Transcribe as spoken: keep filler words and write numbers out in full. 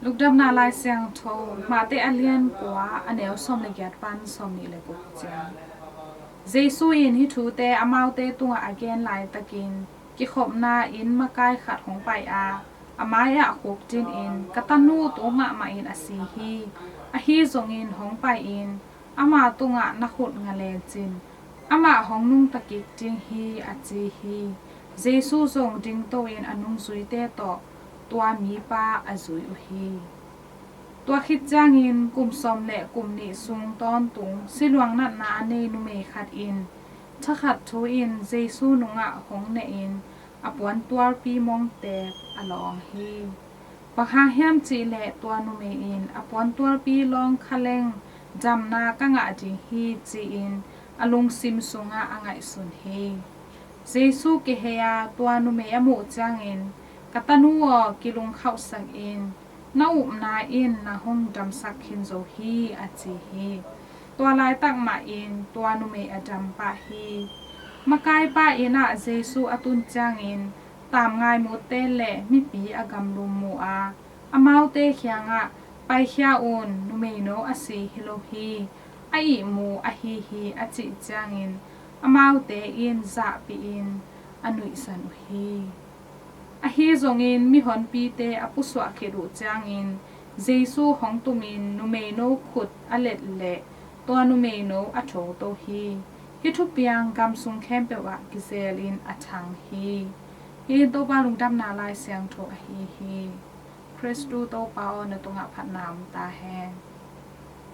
Lungdamna Lai Siangtho, Mate a lian kua, a neu sawm le giat pan sawm nih le guk ciang. Jesu in hih thute amaute tungah a gen laitakin, kikhopna inn makai khat hong pai a, a mai-ah khukdin in, "Ka tanu tu mahmah in a si hi. Ahi zongin hong pai in, ama tungah na khut nga lecin, amah hong nungta kik ding hi," a ci hi. Jesu zong dingto in a nungzuite tawh tua mipa a zui uh hi. Tua khit ciangin kum sawm le kum nih sung tawntung siluang natna a nei numei khat in thakhat thu-in Jesu nungah hong nehin a puantualpi mongteek a lawng hi. Bang hang hiam cihleh tua numei in, "A puantualpi lawng khaleng damna ka ngah ding hi," ci-in a lungsim sungah a ngaihsun hi. Jesu kihei a tua numei a muh ciangin, "Ka tanu aw, kilungkhauhsak in, na upna in nang hong damsak khin zo hi," a ci hi. Tua laitak mahin tua numei a dam pah hi. Makaipa inn ah Jesu a tun ciangin tamngai mutte le mipi a gamlum mu a, amaute kiangah, "Paikhia un, numeino a si hi lo hi, a ihmu ahi hi," a cih ciangin amaute in zahpihin a nuihsan uh hi. Ahi zongin mihonpite a pusuah khit uh ciangin Jesu hong tumin numeino khut a let leh tua numeino a thoto hi. Hih thupiang gam sung khempeuh ah kizelin a thang hi. Hih in Topa Lungdamna Lai Siangtho ahi hi. Khristu Topa aw, na tungah phatna om ta hen.